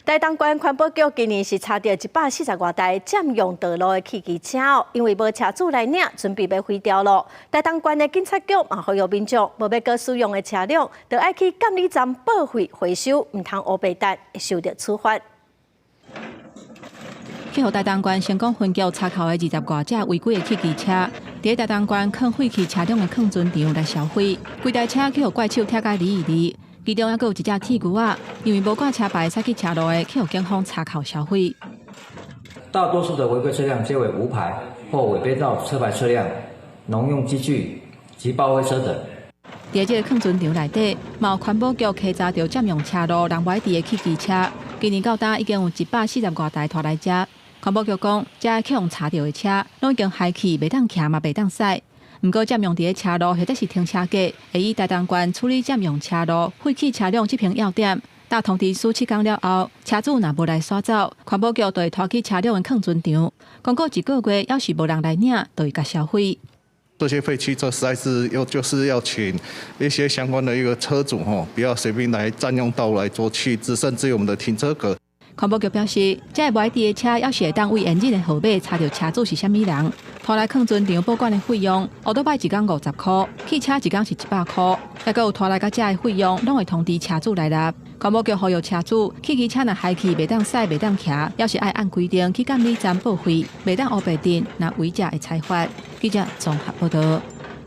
台東縣環保局今年是查著140外台佔用道路的汽機車，因為無車主來領，準備欲毀掉囉。台東縣的警察局嘛呼籲民眾，無欲閣使用的車輛，著愛去監理站報廢回收，毋通烏白等，會受著處罰。去予台東縣成功分局查扣的20外隻違規的汽機車，佇台東縣囥廢棄車輛的囥存場來銷毀，規台車去予怪手拆甲離一離。其中猶閣有一隻鐵牛仔，因為無掛車牌，駛去車路的，去予警方查扣銷毀。大多數的違規車輛皆為無牌或偽編造車牌車輛、農用機具及報廢車等。佇這个囥存場內底，嘛有環保局稽查著佔用車路、人無愛佇的汽機車。今年到今已經有140外台拖來遮。環保局講，這去予查著的車，攏已經廃棄，袂當騎嘛，袂當駛。毋過佔用佇咧車路或者是停車格，會以台東縣處理佔用車路廢棄車輛執行要點。打通知書7天了後，車主若無來徙走，環保局就會拖去車輛的囥存場。公告一個月，猶是無人來領，就會共銷毀。這些廢棄車實在是要就是要請一些相關的一個車主吼，不要隨便來佔用道路來做棄置，甚至於我們的停車格。環保局表示，這個無愛佇的車，猶是會當對現日的號碼查著車主是啥物人，拖來囥存場保管的費用，歐多擺一工50箍，汽車一工是100箍，猶閣有拖來到遮的費用，攏會通知車主來納。環保局呼籲車主，汽機車若廃棄袂當駛、袂當騎，猶是愛按規定去監理站報廢，袂當烏白等，若違者會裁罰。記者綜合報導。